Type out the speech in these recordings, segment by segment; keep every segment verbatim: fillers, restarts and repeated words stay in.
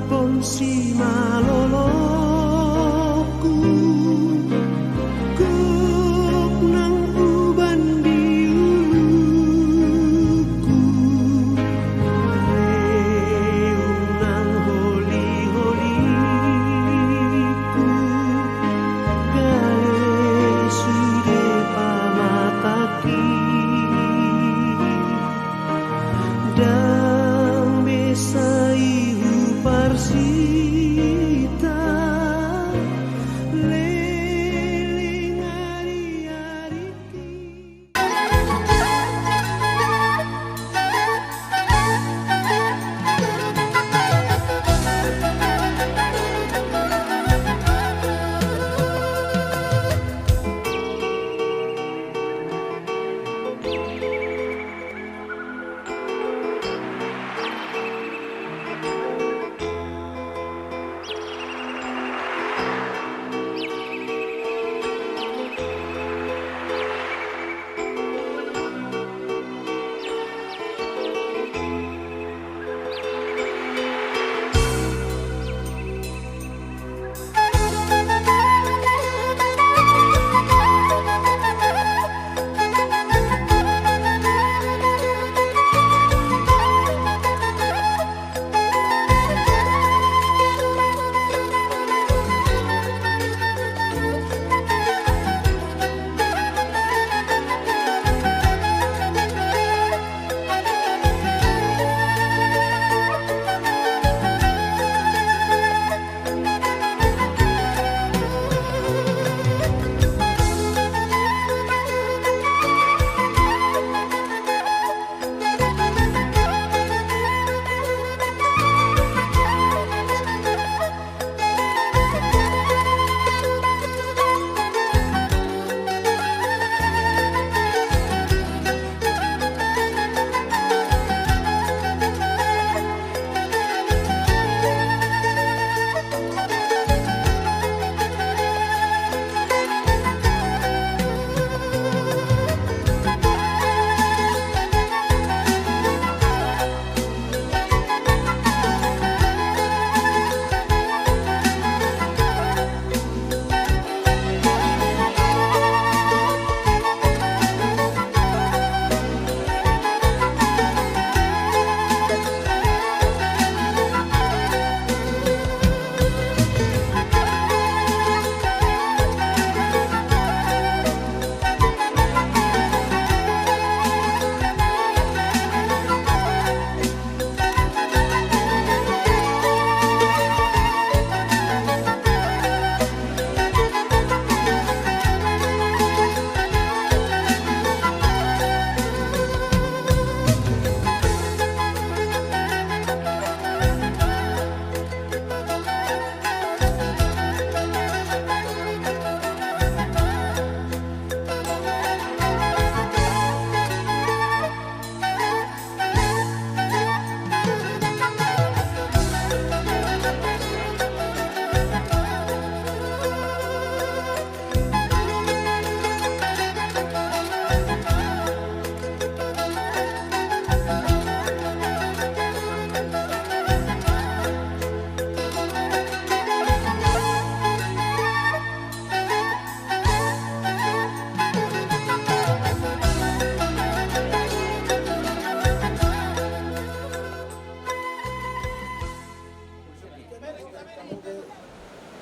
Pon simalolongku, gok nang uban di uluku, reung nang holi-holiku, gale sude pamatangki. Ndang be sai huparsita leleng ari-ariki.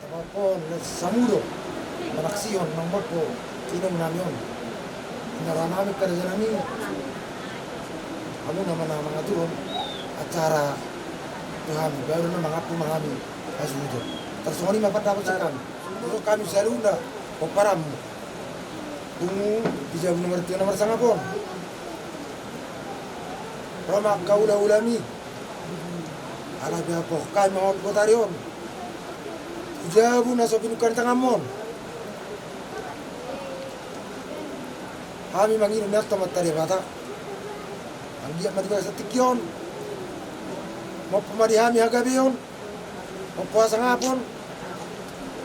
Tapapon, les samudo. Manaksihon, nang mampo, inum nami on. Inara nami, karja nami. Hamu nama na mangaturhon acara tu hami, baru na mangampu ma hami hasuhuton. Tarsongon i ma pandapot sian hami. Dison hami saluhutna pomparanmu. Pungu di jabu na martua na marsangap on. Ro ma angka hulahulami. Ala pe apohon hami ma on botari on. Tu jabu na so pinungka ni tanganmu on. Hami mangido ma tu Amanta Debata. Anggiat ma di bagasan tingki on. Mompo ma di hami hagabeon. Mompo hasangapon,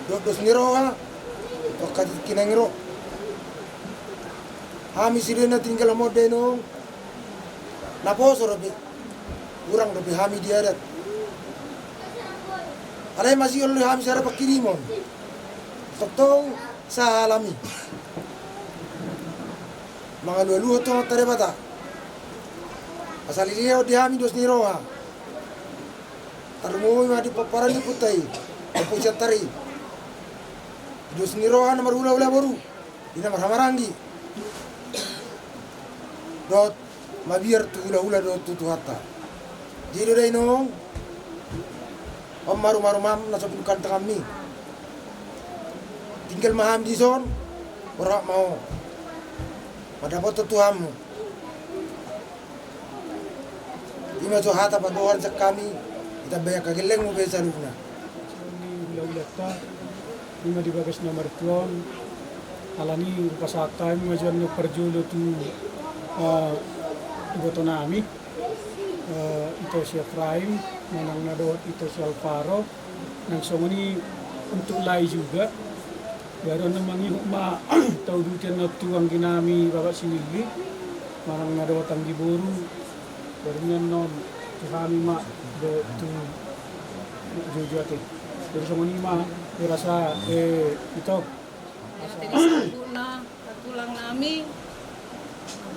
dohot dos ni roha, tu angka tingki naeng ro. Hami sude na tininggalhon dainang, naposo dope, hurang dope hami di adat. Alai masihol do hami sada pangkirimon. Tongtong sahalami mangalualuhon tu Amanta Debata. Asa dilehon di hami dos ni roha. Tarlumobi ma di pomparan ni ompunta i, Ompu Siantari. Dos ni roha na marhulahula boru, di na marhahamaranggi. Dohot mabiar tu hulahula dohot tu Tuhanta. Jadi do da inong, on ma rumaham na so pinungka tanganmi. Tinggal ma hami dison, borhat ma ho mandapothon tu hamu. I ma jo hata pandohan sian hami, ditambai angka gellengmu be saluhutna. Ni hulahulanta, i ma di bagas na martua on, alani hupasahat hami ma jo annon parjolo tu, eh, ibotonami, eh, Ito si Efraim, manang na dohot Ito si Alvaro, nang songon i untuk lae juga. Baru annon mangihut ma tauduti annon tu angginami Bapak Sinilli, manang na dohot anggi boru, baru annon tu hami ma dohot tu joujou ate. Jadi songon i ma, hurasa, eh, Ito. Jadi sampurna, tulang nami,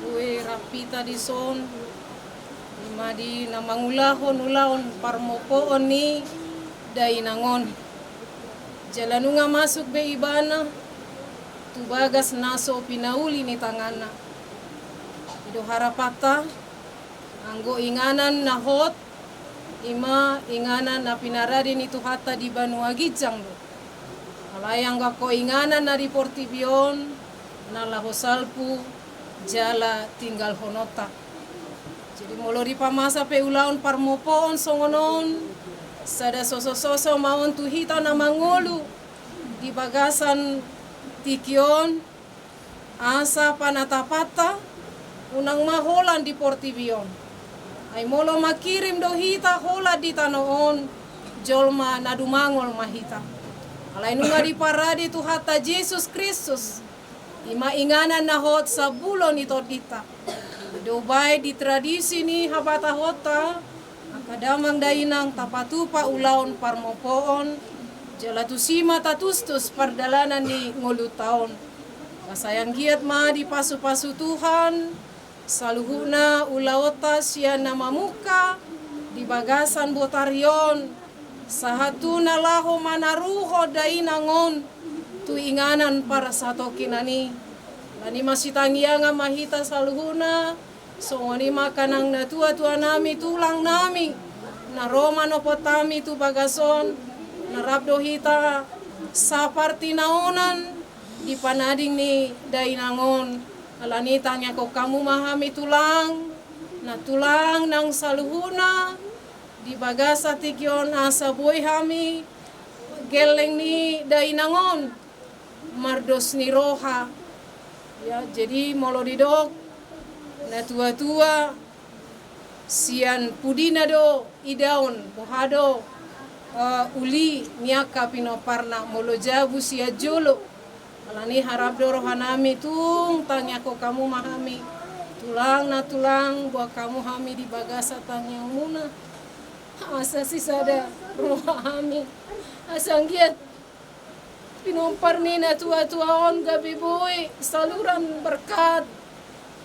boi rap hita dison, i ma di na mangulahon ulaon parmopoon ni dainang on. Jala nunga masuk be ibana tu bagas na so pinauli ni tanganna. I do harapanta, anggo inganan na hot, i ma inganan na pinarade ni Tuhanta di banua ginjang do. Alai anggo ingkon inganan na di portibi on, na laho salpu jala tinggalhononta. Jadi molo dipamasa pe ulaon parmopoon songon on, sada sosososo ma on tu hita na mangolu di bagasan tingki on, asa panatapanta unang ma holan di portibi on. Ai molo mangkirim do hita holan di tano on, jolma na dumangol ma hita. Alai nunga diparade Tuhanta Jesus Kristus, i ma inganan na hot sambulo ni tondinta. I do umbahen di tradisi ni habatahonta, angka damang dainang, tapatupa ulaon parmopoon, jala tusi ma tatustus pardalanan ni ngolunta on. Asa sai anggiat ma dipasupasu Tuhan saluhutna ulaonta sian na mamungka di bagasan botari on, sahat tu na laho manaruhon dainang on tu inganan parsatongkinan i. Alani masitangiangan ma hita saluhutna, songon i ma angka nang natuatuanami, tulangnami, na ro manopot hami tu bagas on, na rap do hita sapartinaonan di panading ni dainang on. Alani tangiangkon hamu ma hami tulang, nantulang nang saluhutna di bagasan tingki on, asa boi hami gelleng ni dainang on mardos ni roha. Ya, jadi molo didok natuatua, sian pudina do idaon, boha do, eh, uli ni angka pinomparna, molo jabu sian jolo. Alani harap do rohanami, tung tangiangkon hamu ma hami. Tulang nantulang, boan hamu hami di bagasan tangiangmuna. Asa sisada roha hami. Asa anggiat pinompar ni natuatua on gabe boi saluran berkat,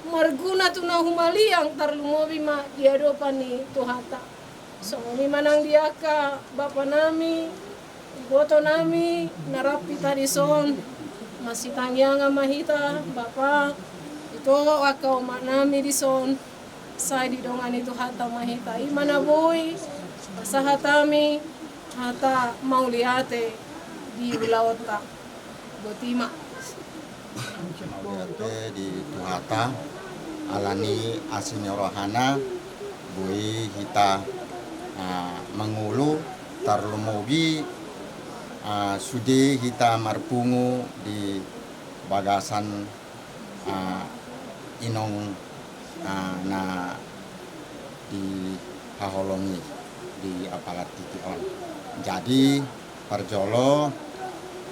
marguna tu na humaliang, tarlumobi ma di adopan ni Tuhanta. Songon i ma nang di angka bapanami, ibotonami, na rap hita dison. Masitangiangan ma hita, Bapa, ito angka omaknami dison. Sai didongani Tuhanta ma hita, i ma na boi pasahat hami hata mauliate di ulaonta. Botima. Mauliate di Tuhanta, alani asi ni rohana boi hita, ah, mangolu, tarlumobi, ah, sude hita marpungu di bagasan, ah, inong, ah, na dihaholongi di apala tingki on. Jadi parjolo,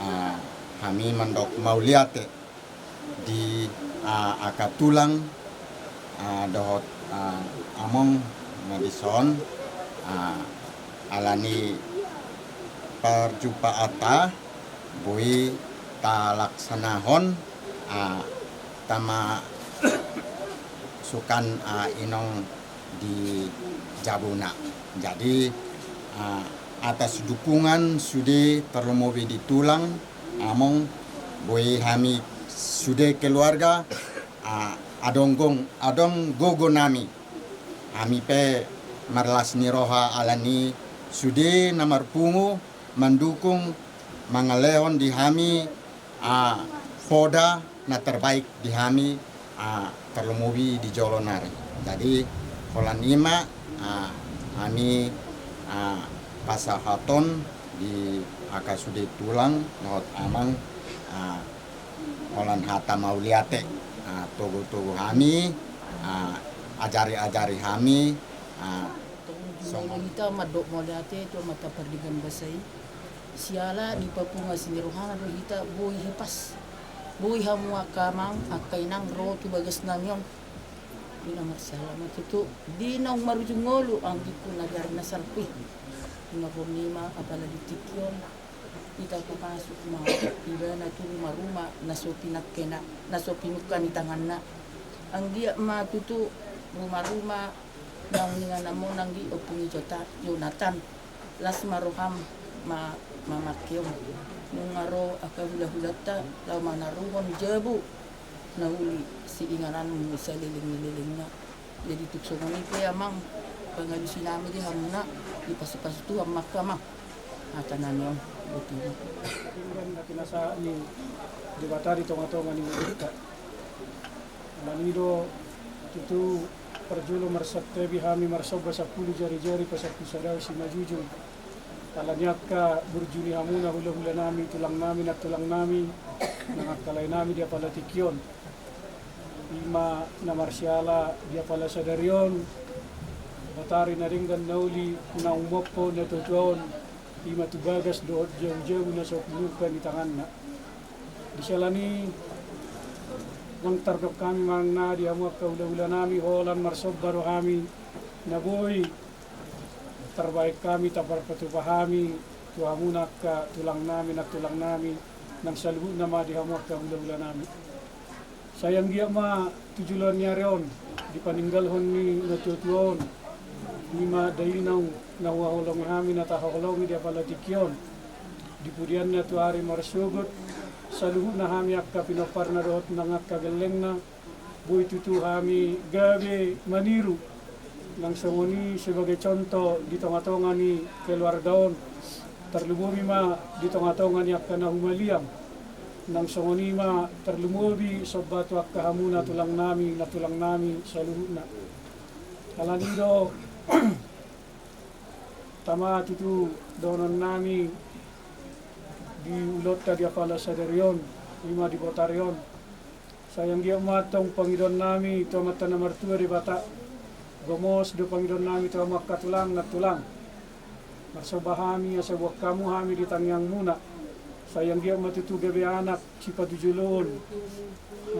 ah, hami mandok mauliate di, ah, angka tulang, ah, dohot, ah, among na dison, ah, alani Parjumpaanta boi talaksanahon, ah, tama sukan, ah, inong di jabuna. Jadi, ah, atas dukungan sude tarlumobi di tulang, among, boi hami sude keluarga, ah, adong gong, adong gogo nami. Hami pe marlas ni roha alani sude na marpungu mandukung mangalehon di hami, ah, poda na terbaik di hami, ah, tarlumobi di jolo nari. Jadi, holan i ma, ah, hami, ah, pasahaton di angka sude tulang dohot amang, ah, holan hata mauliate, ah, togu-togu hami, ah, ajari-ajari hami, ah, songon hita mandok mauliate tu Amanta Pardenggan Basa i. Siala dipapungu asi ni rohana do hita boi hipas. Boi hamu angka amang, angka inang ro tu bagas nami on. Di na marsiala ma tutu, di naung marujung ngolu anggikku na gari na salpu i. Di na borngin ma apala di tingki on. Hita pamasuk ma ibana tu ruma-ruma na so pinangkena, na so pinungka ni tanganna. Anggiat ma tutu ruma-ruma naung ninganamon anggi Ompung i Jota-, Jonatan. Las ma roham ma-, mamangke on. Nunga ro angka hula-hulanta laho manaruhon jabu na uli siingananmu saleleng ni lelengna. Jadi tung songon i pe amang, pangalusi nami di hamuna, dipasu-pasu Tuhan ma angka amang. Hata nami on, boti ma. Denggan na pinasahat ni Debata di tonga-tonga ni ngolunta. Alani do tutu parjolo marsantabi hami marsomba sampulu jari-jari pasampulu sada simanjujung. Alani angka burju ni hamuna hula-hula nami, tulang nami, nantulang nami, nang angka lae nami di apala tingki on. I ma na marsiala di apala sadari on, matari na denggan na uli naung mompo na tua-tua on, i ma tu bagas dohot jabu-jabu na so pinungka ni tanganna. Di siala ni i, nang tardok hami manang na di hamu angka hula-hula nami, holan marsomba do hami, na boi tarbahen hami, taparpatupa hami tu hamuna angka tulang nami, nantulang nami, nang saluhutna ma di hamu angka hula-hula nami. Sai anggiat ma tu joloan ni ari on, di paninggalhon ni na tua-tua on, i ma dainang na huhaholongi hami, na tahaholongi di apala tingki on, di pudianna tu ari marsogot, saluhutna hami angka pinomparna dohot nang angka gellengna, boi tutu hami gabe maniru, nang songon i sebagai contoh di tonga-tonga ni keluarga on, tarlumobi ma di tonga-tonga ni angka na humaliang, nang songon i ma tarlumobi somba tu angka hamuna tulang nami, nantulang nami saluhutna. Alani do tama tutu dohonon nami di ulaonta di apala sadari on, i ma di botari on. Sai anggiat ma antong pangidoan nami tu Amanta na martua Debata, gomos do pangidoan nami tu hamu angka tulang, nantulang. Marsomba hami asa boan hamu hami di tangiangmuna. Sai anggiat ma tutu gabe anak sipatujoloon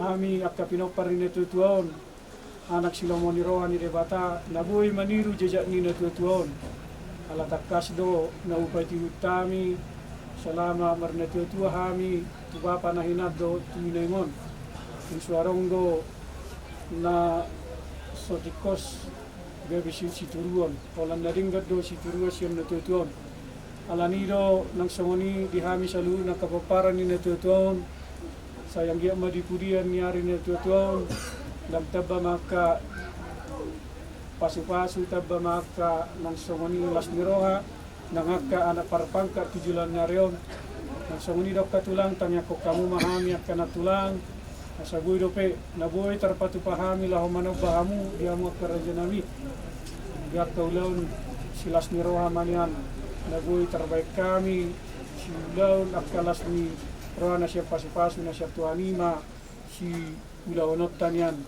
hami angka pinompar ni na tua-tua on, anak silomo ni roha ni Debata, na boi maniru jejak ni na tua-tua on. Ala tangkas do na hupaihutihut hami, salama marnatua-tua hami, tu bapa na hinan dohot tu inang on. Tung so adong do na so tingkos gabe si-, situruon, holan na denggan do situruon sian na tua-tua on. Alani do nang songon i di hami saluhutna angka pomparan ni na tua-tua on, sai anggiat ma di pudian ni ari na tua-tua on, ndang tamba ma angka pasu-pasu, tamba ma angka nang songon i las ni roha, nang angka anak parpangkat tu joloan ni ari on. Nang songon i do angka tulang, tangiangkon hamu ma hami angka nantulang, asa boi dope na boi tarpatupa hami laho manomba hamu di hamu angka raja nami. Di angka ulaon silas ni roha ma nian, na boi tarbahen hami siulaon angka las ni roha na sian pasu-pasu na sian Tuhan i ma siulaononta nian.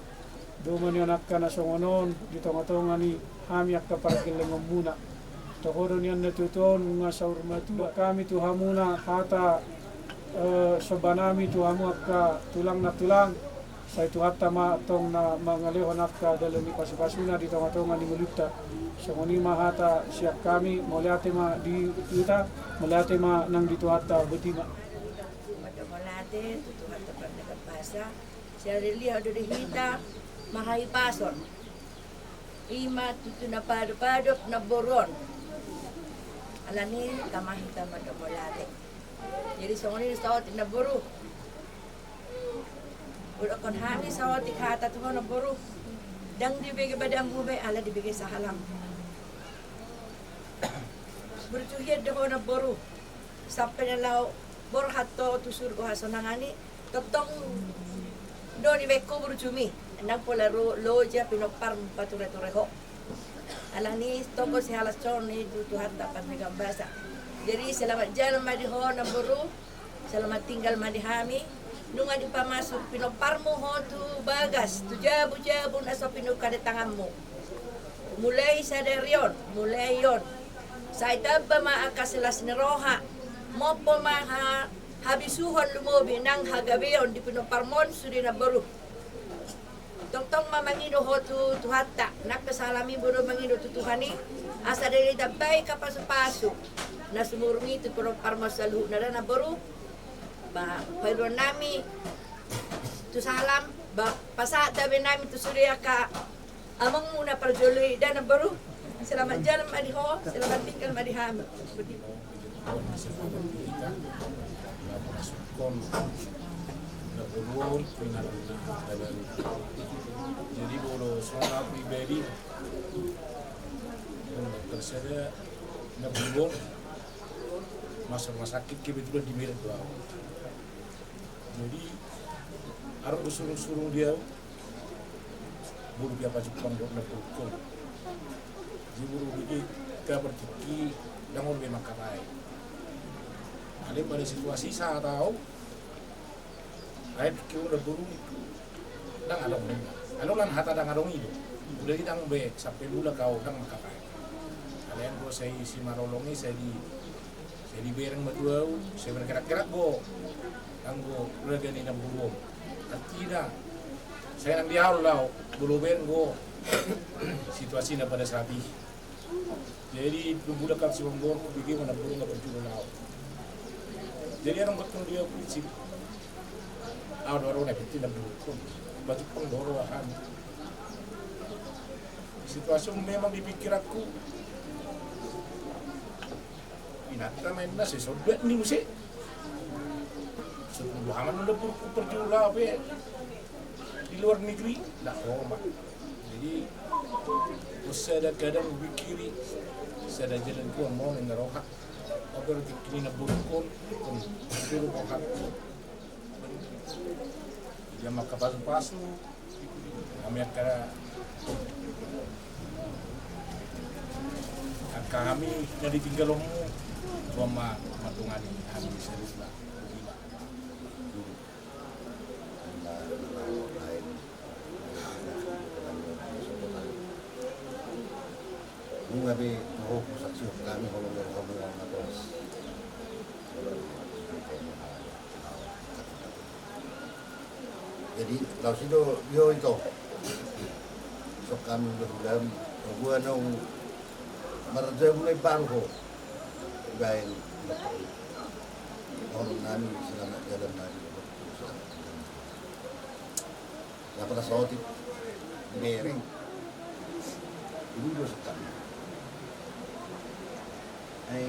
Doma nian angka na songon on di tonga-tonga ni hami angka pargellengonmuna. Toho do nian na tua-tua on nunga saur matua. Hami tu hamuna hata, eh, somba nami tu hamu angka tulang nantulang. Sai Tuhanta ma antong na mangalehon angka dalan ni pasupasuna di tongatonga ni ngolunta. Songon i ma hata sian hami, mauliate ma di huta, mauliate ma nang di Tuhanta, botima. Mauliate tu Tuhanta Pardenggan Basa. Sian lelehon do di hita marhahipason. I ma tutu na padopadop namboru on. Alani i tama hita mandok mauliate. Jadi songon i do saotik namboru. Hudokkon hami saotik hata tu ho namboru. Ndang dibege badanmu be ala dibege sahalam. Burju hian do ho namboru. Sampe na laho borhat ho tu surgo hasonangan i. Tongtong do dibaen ho burjumi, ndang pola ro loja pinomparmu patureture ho. Alani i tongtong sihalashon i tu Tuhanta Pardenggan Basa. Jadi selamat jalan ma di ho namboru, selamat tinggal ma di hami. Nunga dipamasuk pinomparmu ho tu bagas, tu jabujabu na so pinungka di tanganmu. Mulai sadari on, mulai on. Sai tamba ma angka silas ni roha, mompo ma ha habisuhon lumobi nang hagabeon di pinomparmon sude namboru. Tongtong ma mangido ho tu Tuhanta, nang pe sahalami do mangido tu Tuhan i, asa dei ditambai angka pasupasu na sumurung i tu pinomparmon saluhutna da namboru. Ba paidoan nami tu sahalam, ba pasahat tabe nami tu sude angka amangmu na parjolo i da namboru. Selamat jalan ma di ho, selamat tinggal ma di hami. Jadi molo songon au pribadi, molo tersada na burung masa rumah sakit kebetulan di Medan do au. Jadi adong do surung-surung di au. Boru pe au pajumpang dohot na burung on. Jadi boru bege kabar tingki ndang olo be mangkatai. Alai pada situasi saat au, ai tingki na burung i ndang adong. Alai lan hata ndang adong i do. Udah i ndang be sampe mulak au ndang mangkatai. Alai anggo sai simalolong i sai di Sai dibereng ma tu au, sai bergerak-gerak do anggo raga ni namboru on. Artina sai nang di au laho, molo bereng do situasina pada saat i. Jadi dung mulak au simanggor, hubege ma namboru na parjolo laho. Jadi adong gotong dia prinsip. Au do ro na penting namboru on. Pajumpang do ro aha. Situasi memang di pikiranku. Inanta ma inna sai songon i muse. Songon i do hamu na burung parjolo pe di luar negeri, ndang ro ma. Jadi, sada kadang hupikiri, sada jalan tu amang na roha. Au pe ro tingki na burung on, burung roha. Dia mangkapasu-pasu. Hami angka, angka hami na ditinggalonmu, tua ma mandongani hami saluhutna. Nunga be tu ho husaksihon hami holong ni rohamu na toras. Jadi laos i do, io ito. Songon hami do hulam, paboa naung marjabu na imbaru ho. Ibaen. Dohonon nami selamat jalan nami. Apala saotik dibereng. Dulu do sekat. Ai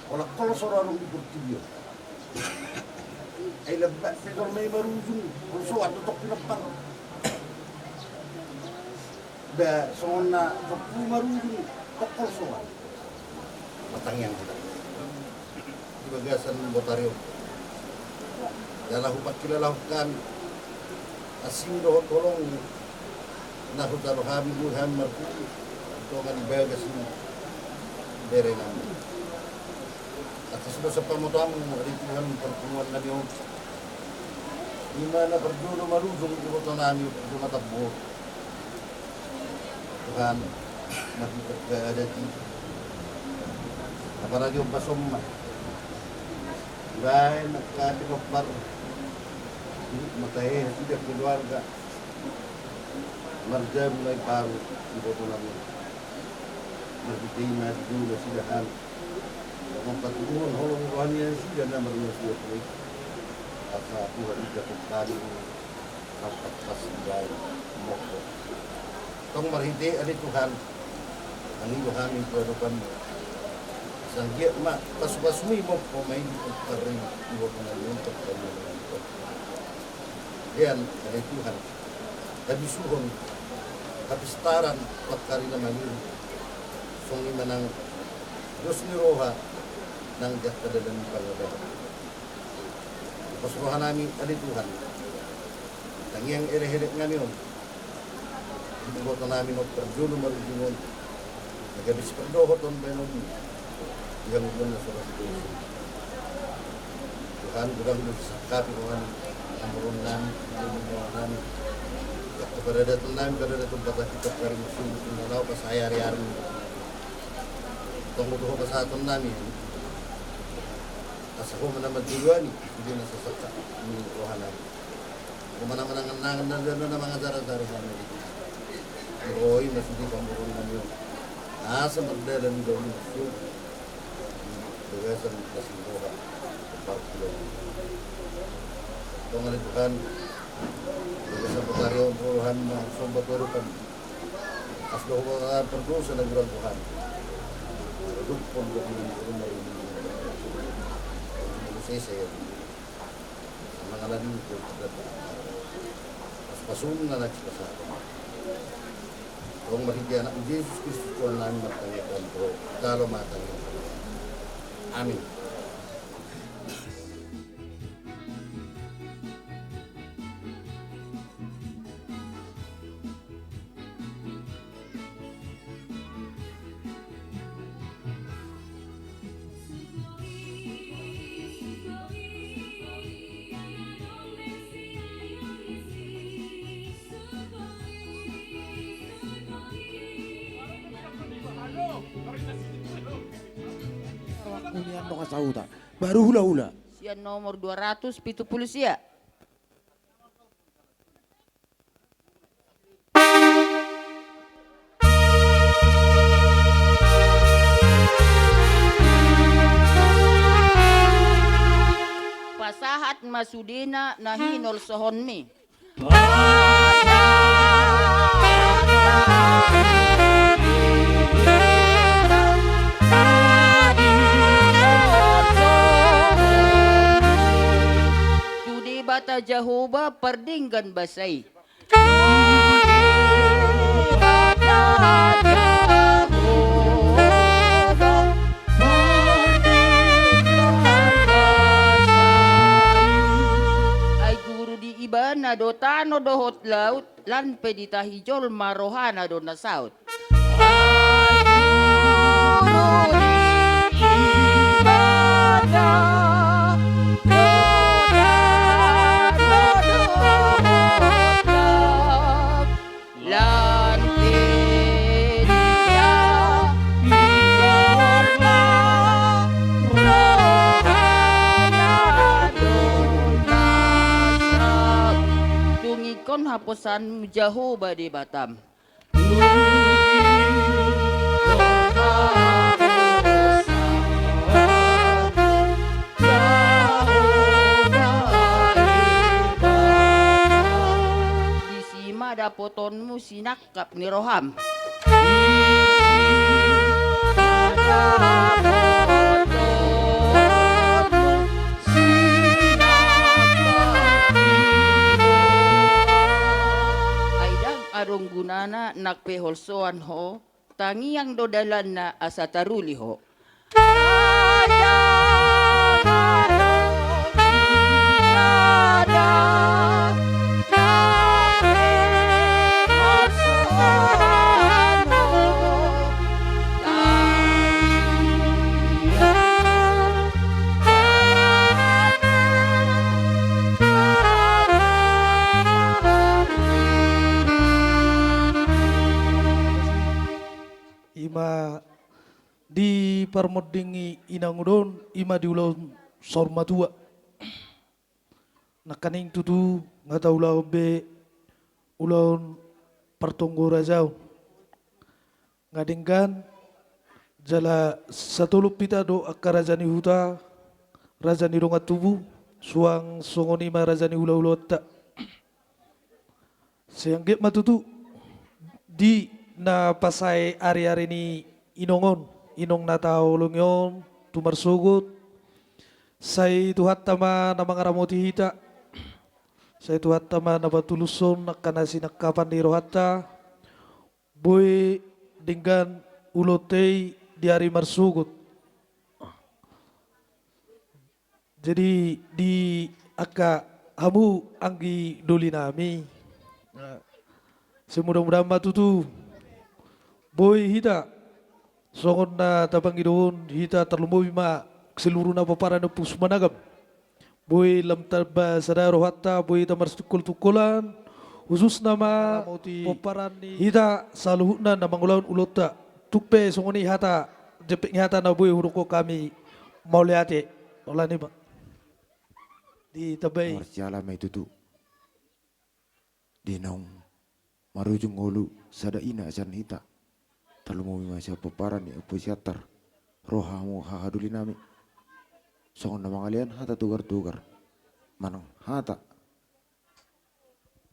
holan kolso do adong di portibi on. Ai lambak pe jolma i marujung, kolsoan do tong pinompar. Ba songon na tong pu marujung, tong kolsoan. Martangiang hita di bagasan botari on. Jala hupangkilalahon hami asing dohot holong na hutalo hami, boi hami marpungu tonga ni bagas ni berenami. Atas dosa pamotoanmu, ale Tuhan, parpunguan nami on, i ma na parjolo marujung ibotonami tu Jumat Abu. Tuhan, na hupangkadati. Apalagi ombas on ma. Ibaen angka pinompar Mata hehe sudah keluarga. Marjabu na i paru iboto nami. Marhite i ma dijou nasida hami. Mangkatubuhon holong rohani nasida na marmatua i. Asa Tuhan ida kompani. Angkat pas dibaen mokko. Tong marhite ale Tuhan. Mangido hami tu adopanmu. Sanggiat ma pasupasumi mokko ma i di pungkar i iboto nami untuk kami. Dean ale Tuhan. Habisuhon, hapistaran, pangkari na mangiru. Songon i ma nang dos ni roha nang jangka dalan ni pangadahan. Pos roha nami ale Tuhan. Tangiang elek-elek nami on. Iboto nami on parjolo marujung on. Na gabe sipardohot on baenonmu. Di hangoluan na so ra. Tuhan, godang do disangkapi roha ni hamoraon nami, di hamoraon nami. Jangka paradaton nami, paradaton Batak i, pangkari musim, na laho pasahat ari-ari. Tong do Ho pasahaton nami. Asa Ho ma na manjoloani, sude na sasangkap ni roha nami. Ho ma na manangan-nangan, na mangajar-ajari hami. Ro i ma sude hamoraon nami on. Asa mardalan di dalan na so. Bagasan na sinroha. Parkulo. Tong ale Tuhan. Bagasan patari on roha nami ma somba tu adopanmu. Asa dohot pardosa na gurang Tuhan. Dukun dukun rumah ini. Sesa ya. Mangalani tu terdampak. Pas-pasun na nasi pasahat. Tong marhite Anak Jesus Kristus Tuhan nami martangiang tu Ho. Jalo ma tangiang. Amin. Baru hulahula. Sian nomor dua ratus pitu pulu sia. Pasahat ma sudena na hinolsohonmi. Tu Debata Jahowa pardenggan basa i. Ai guru di Ibana do tano dohot laut, lan pe ditahi jolma rohana do na saut. Tung ingkon haposanmu Jahowa Debatam. Disi ma dapotonmu sinangkap ni roham. Ai ndang adong gunana nang pe holsoan ho, tangiang do dalanna asa taruli ho. Ima di parmonding i inang on, ima di ulaon saur matua. Nangkaning tutu nga taulahon be ulaon partonggo raja on. Nga denggan jala satolop hita do angka raja ni huta, raja ni dongan tubu, suang songon i ma raja ni hulahulaan ta. Sai anggiat ma tutu di na pasae ariari ni inong on, inong na taholongi on tu marsogot, sai Tuhanta ma na mangaramoti hita, sai Tuhanta ma na patulushon angka na sinangkapan ni rohanta, boi denggan ulaonta i di ari marsogot. Jadi di angka hamu anggi doli nami, sai mudah-mudahan ma tutu boi hita songon na tapangidohon hita, tarlumobi ma seluruh na pomparan ni Ompu Sumanagam, boi lam tamba sada rohanta, boi tamarsingkol-singkolan, khususna ma pomparan ni hita saluhutna na mangulahon ulaonta. Tung pe songon i hata, jempek ni hata na boi hudokhon hami, mauliate. Holan i ma. Ditambai. Marsiala ma i tutu. Di naung marujung ngolu sada ina sian hita, tarlumobi ma sian pomparan ni Ompu Siantar, ro hamu haha doli nami, songon na mangalean hata togar-togar manang hata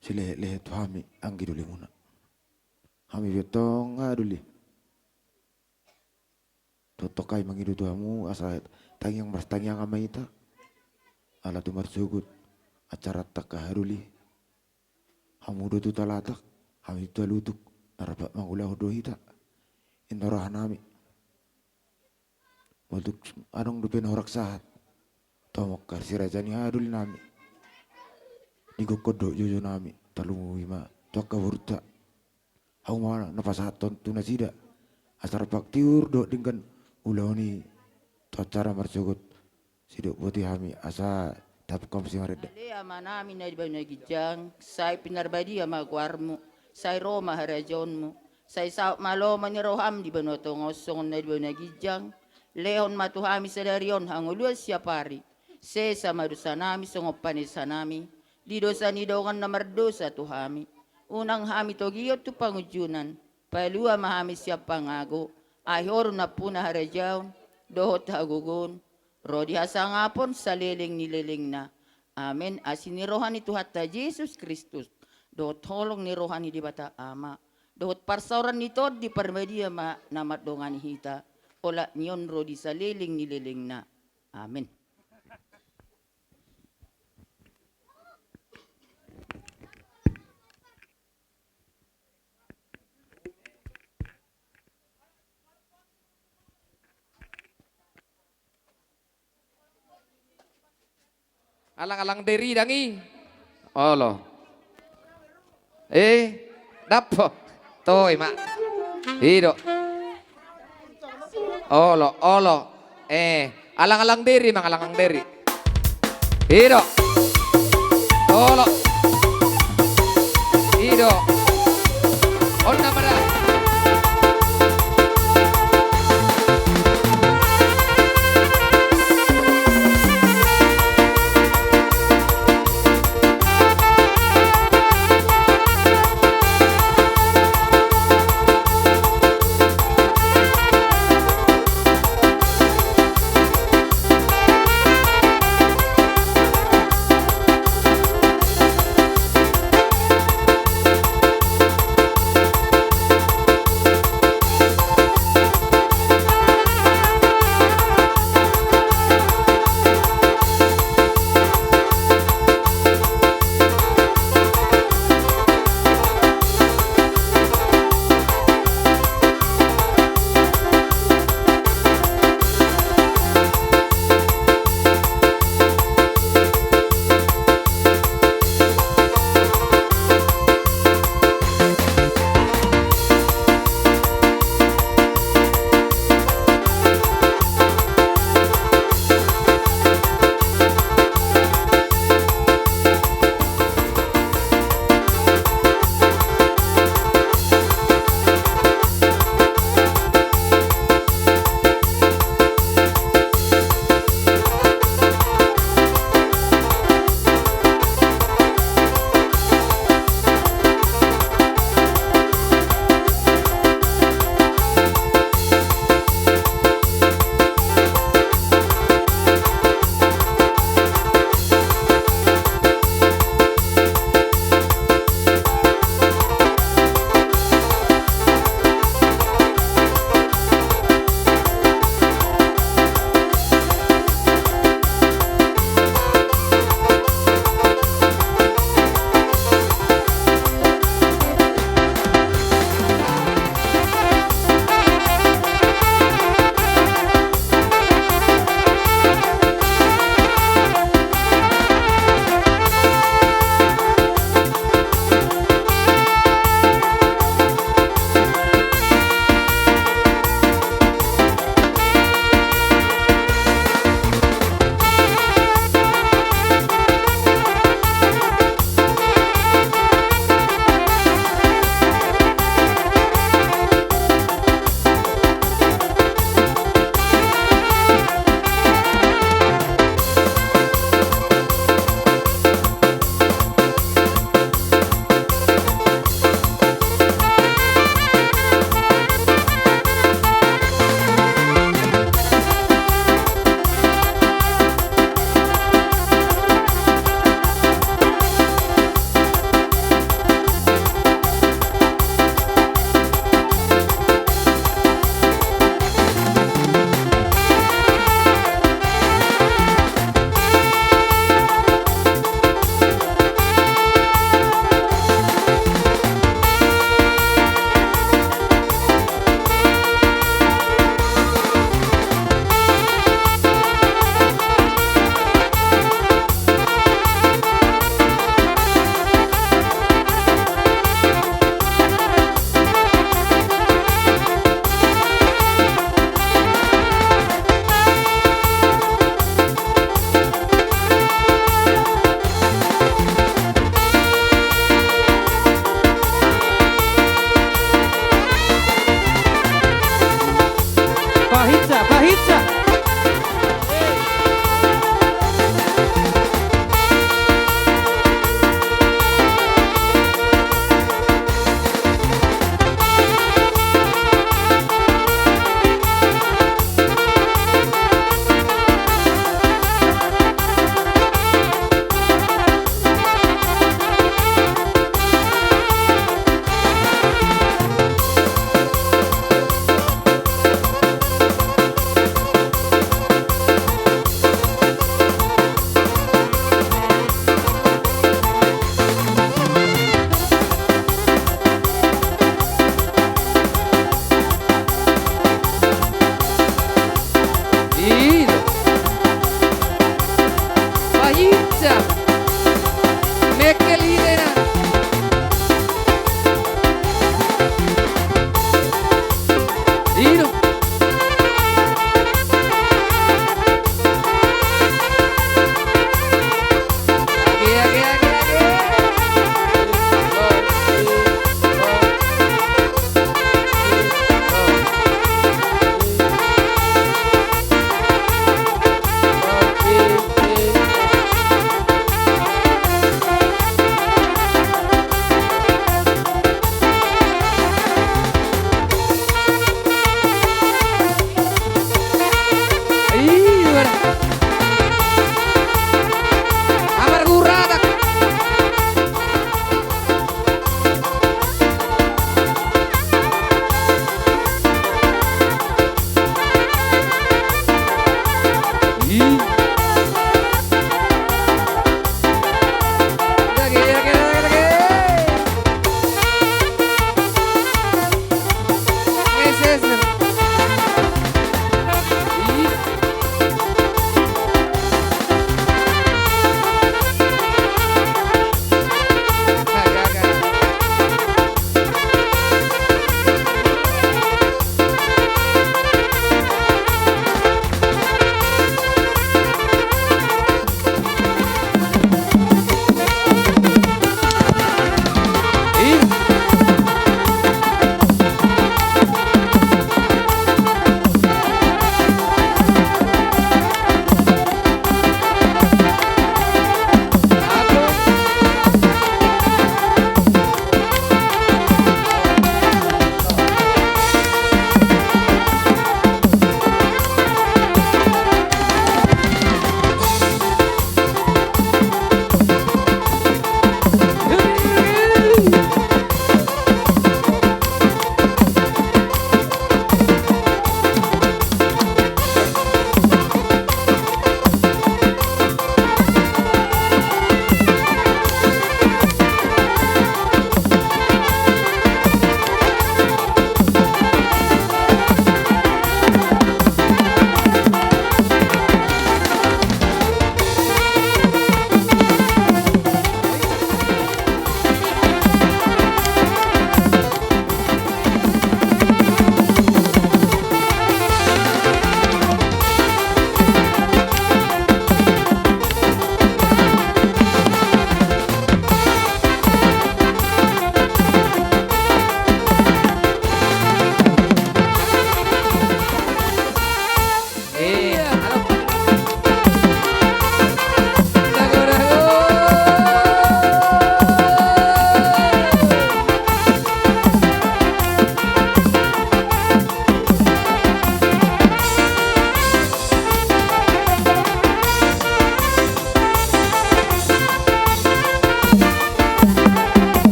silehet-lehet tu hami anggi dolimuna. Hami pe tong haha doli, tongtong hami mangido tu hamu asa tangiang marsitangiangan ma hita. Ala tu marsogot acaranta haha doli, hamu do tu talatak, hami tu talutuk, na rap mangulahon do hita. I ma roha nami. Molo tung adong dope na hurang sahat tu hamu angka si raja ni haha doli nami, digokhon dohot joujou nami, tarlumobi ma tu angka borunta. Hamu ma na pasahathon tu nasida asa rap tiur dohot denggan ulaon i tu acara marsogot. Sidok boti hami asa tapukkam simarenda. Ale Amanami na di banua ginjang, sai pinarbadia ma goarmu, sai ro ma harajaonmu, sai saut ma lomo ni roham di banua tonga on songon na di banua ginjang. Lehon ma tu hami sadari on hangoluan siapari. Sesa ma dosanami songon panesanami di dosa ni dongan na mardosa tu hami. Unang hami togihon tu pangunjunan, palua ma hami sian pangago, ai Ho do nampuna harajaon dohot hagogoon ro di hasangapon saleleng ni lelengna. Amen. Asi ni roha ni Tuhanta Jesus Kristus, dohot holong ni roha ni Debata Ama, dohot parsaoran ni Tondi Parbadia ma na mandongani hita, olat ni on ro di saleleng ni lelengna. Amen. Alang-alang deri dang i. Olo. Eh, dapot. Toe ma. I do. Olo, olo. Eh, alang-alang deri, mangalang-alang deri. I do. Olo. I do. On nama da.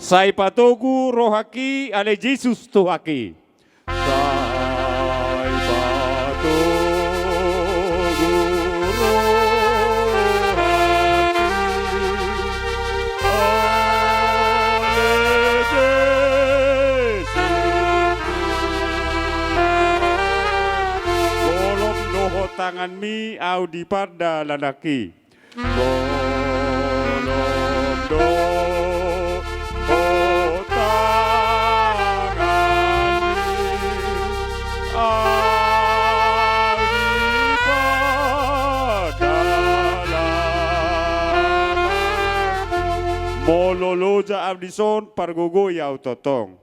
Sai patogu rohangki ale Jesus Tuhangki. Sai patogu rohangki ale Jesus. Golom do ho tanganmi, ahu di pardalananki. Golom do ho tanganmi, ahu di pardalananki. Molo loja ahu dison, pargogoi ahu tongtong.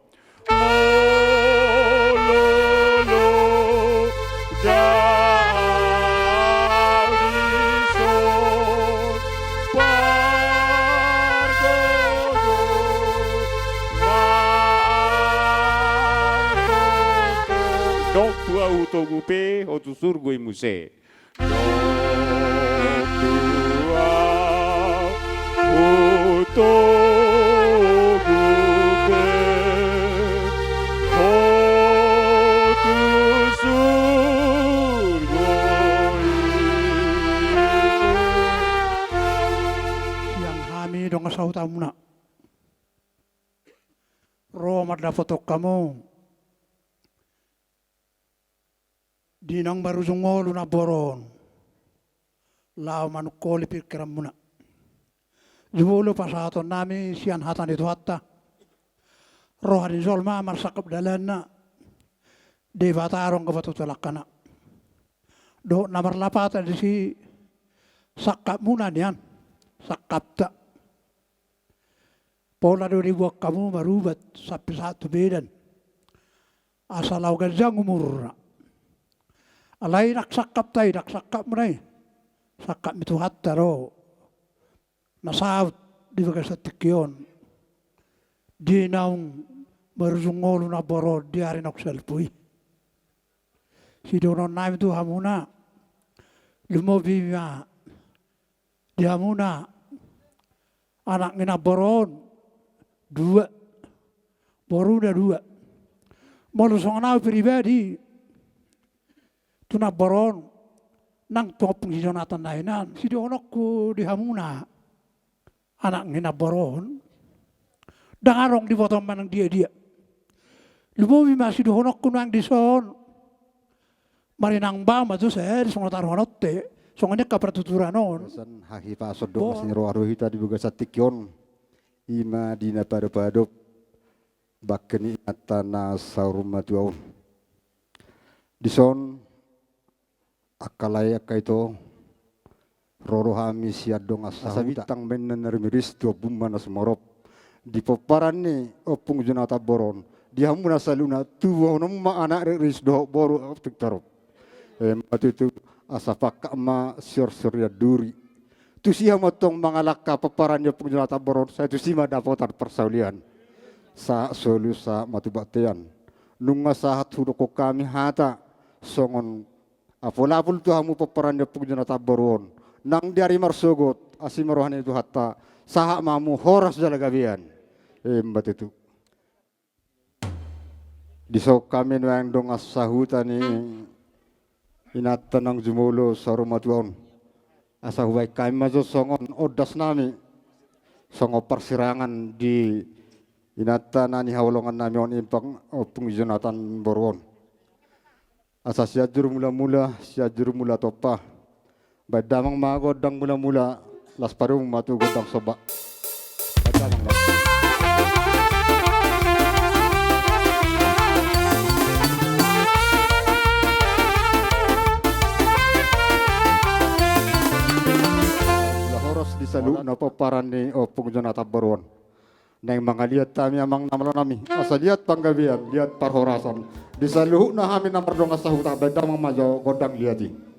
Molo loja ahu dison, pargogoi ma ahu tongtong. Dok tu ahu togu pe, ho tu surgo i muse. Dok tu ahu togu pe, ho tu surgo i. Sian hami dongan sahutamuna, ro mandapothon hamu di naung marujung ngolu namboru on, laho manungkoli pingkiranmuna. Jumolo pasahatonnami sian hata ni Tuhanta. Roha ni jolma marsangkap dalanna, Debata do angka patutu langkana. Dohot na marlapatan disi sangkapmuna nian, sangkapta. Pola do diboan hamu marubat sampe sahat tu bedan, asa laho ganjang umurna. Alai ndang sangkapta i, ndang sangkapmuna i, sangkap ni Tuhanta do na saut di bagasan tingki on, di naung marujung ngolu namboru on di ari naung salpu i. Sidohononnami tu hamuna, lumobi ma di hamuna anak ni namboru on dua, boruna dua. Molo songon au pribadi, tu namboru on nang tu Ompung si Jonatan na hinan, sidohononku di hamuna anak ni namboru on, ndang adong diboto manang dia-dia. Lumobi ma sidohononku nuaeng dison, marinang bau ma tu sahali songon taruhon on te, songon i angka partuturan on. Bagasan hahipason do, masiroa do hita di bagasan tingki on, i ma di na padopadop bangke ni inanta na saur matua on. Dison, angka lae angka ito, ro do hami sian dongan sahuta. Asa bintang ma inna na riris, tu ombun ma na sumorop. Di pomparan ni Ompung Jonatan boru on, di hamuna saluhutna, tubuhon ma anak riris dohot boru tingki torop. Emma tutu, asa pangkat ma siorsior ni anduri. Tusi hamu antong mangalangka pomparan ni Ompung Jonatan boru on, sai tusi ma dapotan parsaulian, sahat solu sahat ma tu bontean. Nunga sahat hudokkon hami hata songon apul-apul tu hamu pomparan ni Ompung Jonatan boru on. Nang di ari marsogot, asi ma roha ni Tuhanta, sahat ma hamu horas jala gabean. Emma tutu. Dison hami nuaeng dongan sahuta ni inanta naung jumolo saur matua on, asa hubaen hami ma jo songon ondasnami, songon parsirangan di inanta na nihaholongannami on, Ompung, Ompung Jonatan boru on. Asa Sianjur Mulamula, Sianjur Mulatompa. Baen damang ma gondang mulamula, laos padomu ma tu gondang somba. Baen damang ma. Mula horas di saluhutna pomparan ni Ompung Jonatan boru on. Naeng mangaliat hami amang na malo nami, asa liat panggabean, liat parhorasan. Di saluhutna hami na mardongan sahuta, baen damang ma jo gondang liat i.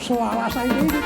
Suara saya ini.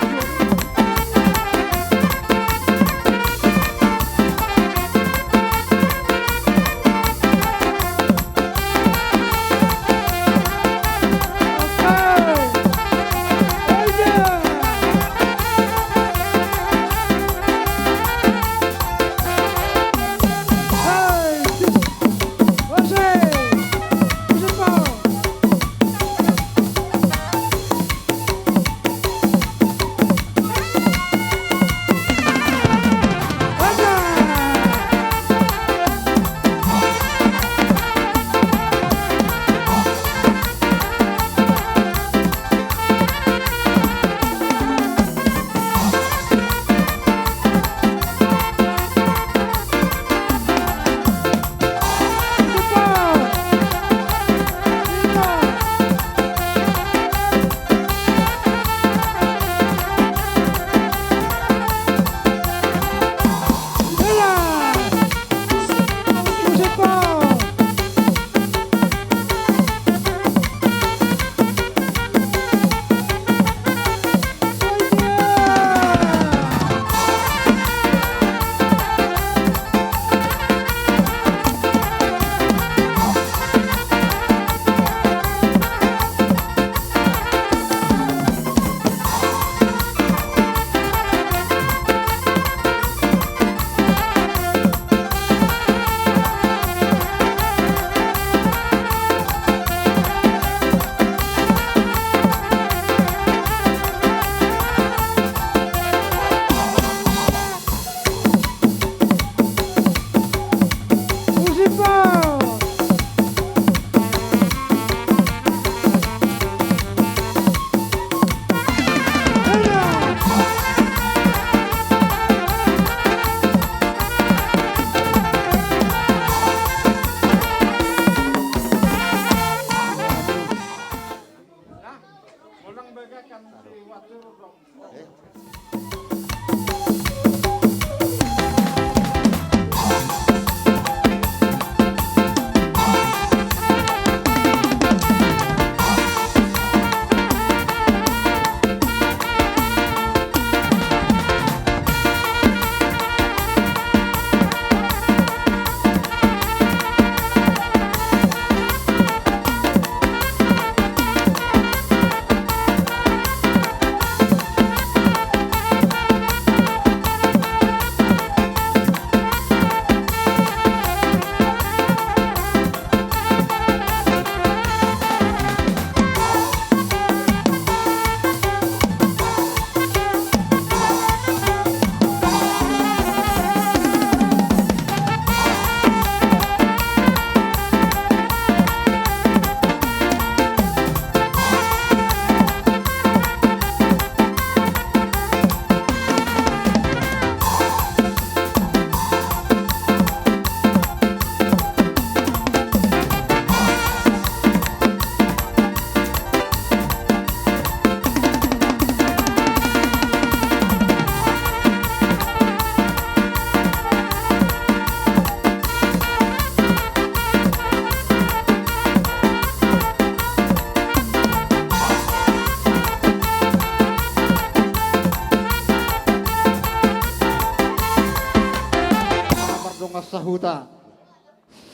Mardongan sahuta.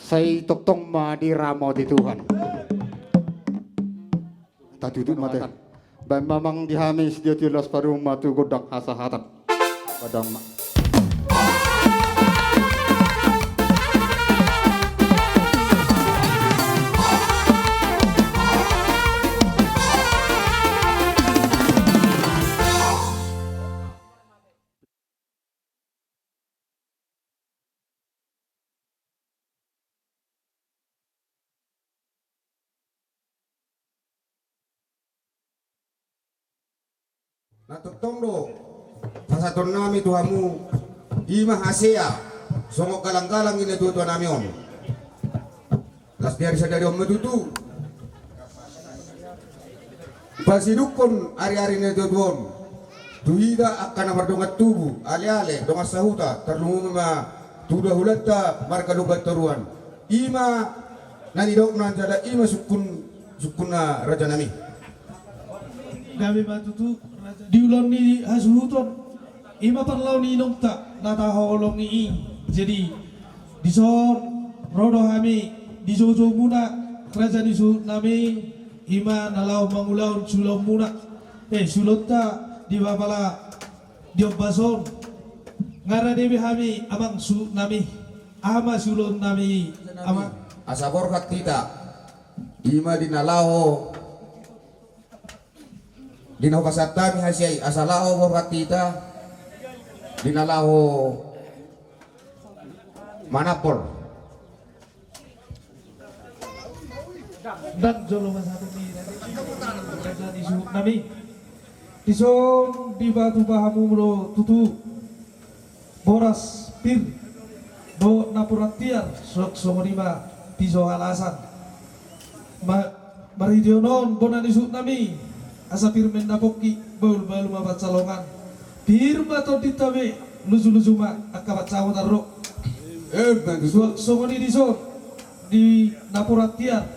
Sai tongtong ma diramoti Tuhan. Tatutup ma te. Baen ma amang di hami sitiotio las parumaen tu gondang hasahatan. Gondang ma. Na tongtong do pasahatonnami tu hamu, i ma hasea songon galanggalang ni natuatuanami on. Las di ari sadari on ma tutu. Pasidukkon ariari ni natuatua on tu hita angka na mardongan tubu, aleale, dongan sahuta, tarlumobi ma tu hulahulanta marga Lumbantoruan. I ma na nidokna jala i ma sungkun, sungkunna rajanami. Gabe ma tutu. Di ulaon ni hasuhuton, i ma parlao ni inongta na tahaholongi i. Jadi, dison ro do hami di joujou muna, raja ni suhut nami, i ma na laho mangulahon suhut muna. Eh, suhutonta di bapala di ombas on. Nga rade be hami amang suhut nami. Aha ma suhut nami amang? Asa borhat hita. I ma di na laho Di na hupasahat hami hasiai, asa laho borhat hita, di na laho manampol. Ndang jolo ma sahat ni raja ni suhut nami. Dison dipatupa hamu do tutu boras pir dohot napuran tiar, songon i ma piso halasan. Ma-, marhite on bona ni suhut nami, asa pir ma na pongki, bahul-bahul ma pansalongan. Pir ma tondinta be, luju-luju ma angka pansamotan ro. Emma tutu. Songon i dison di napuran tiar,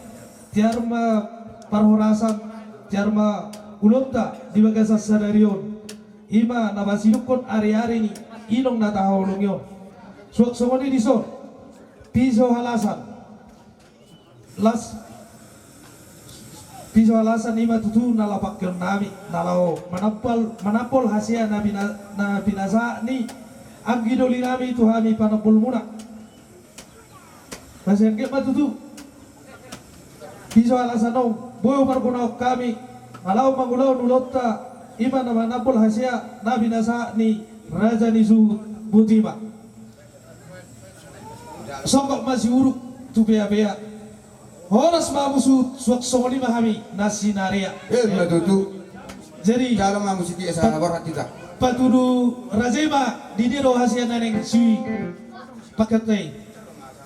tiar ma parhorasan, tiar ma ulaonta di bagasan sadari on. I ma na pasidungkon ari-ari ni inong na tahaholongi on. Suang songon i dison, piso halasan. Las, piso halasan i ma tutu na laho pangkeon nami, na laho manampol, manampol hasea na pina-, na pinasahat ni anggi doli nami tu hami panampol muna. Masianggiat ma tutu. Piso halasan on, boi hupargonahon hami, na laho mangulahon ulaonta, i ma na manampol hasea na pinasahat ni raja ni suhut, botima. Songgop ma siuruk tu pea-pea. Horas ma hamu suhut, suang songon i ma hami na sinarea. Emma tutu. Jadi, jalo ma musik i asa pa-, borhat hita. Patudu raja i ma, di dia do hasea na naeng sipangkeonta i.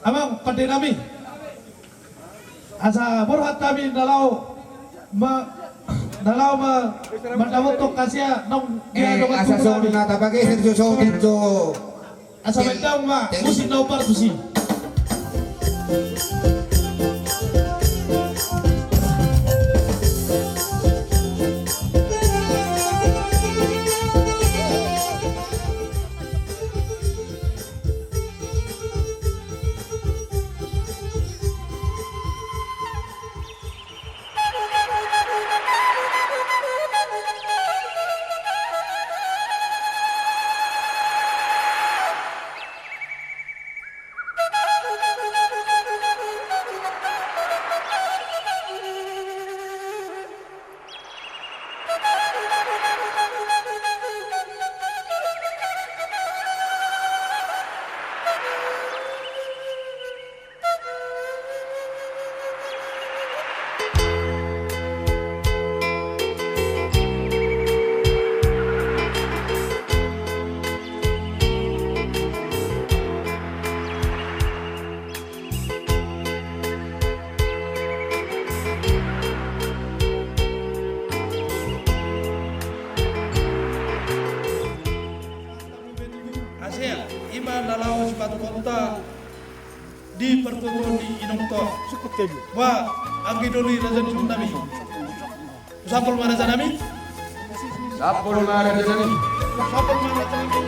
Amang pande nami. Asa borhat hami na laho ma-, na laho ma-, mandapothon hasea naung, eh, di dongan tubu nami. Asa songon na tapageser jo, songon jo. Asa baen daong ma musik na hombar tusi. Hasea, i ma na laho sipatupaonta di partutuon ni inongta. Ba, anggi doli raja ni suhut nami. Sampul ma raja nami. Sampul ma raja nami. Sampul ma raja nami.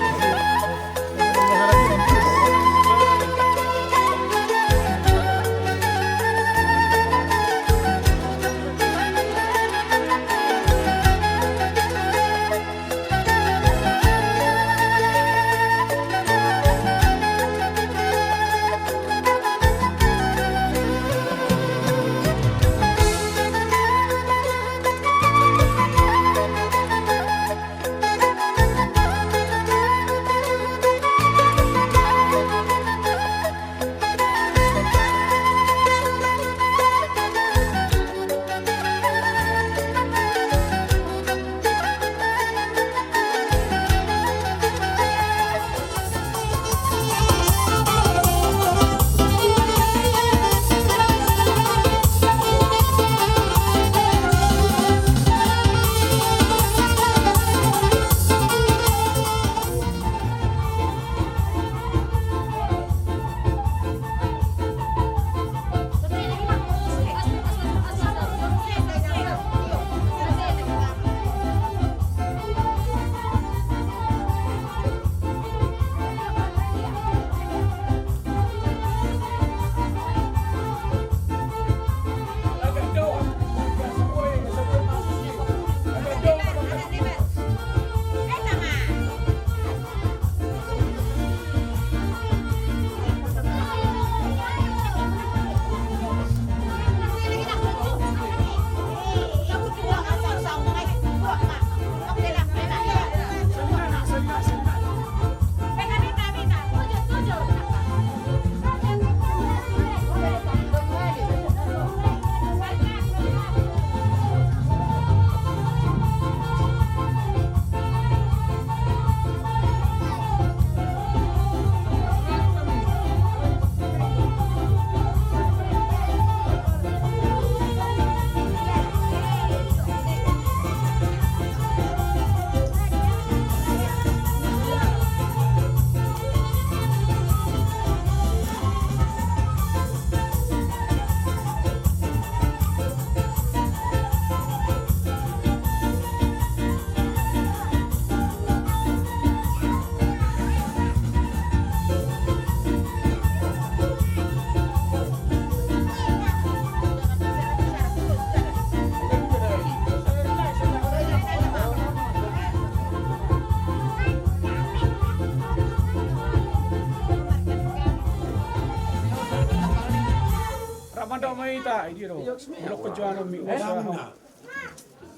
Damai ta, dia do. Blok kejuangan mi.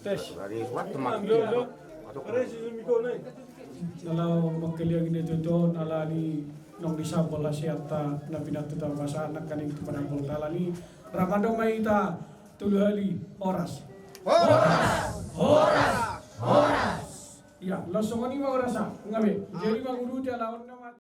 Tes. Dari waktu makin. Ala mangkaliangi na tutu, ala ni nang di sabol la siatta na pinatuta masa anak kaning tu panambol talani. Ramando mai ta tolu hali horas. Horas. Horas. Horas. Ia, langsung ni ma horas a. Ngabe. Jadi manguduti ala on.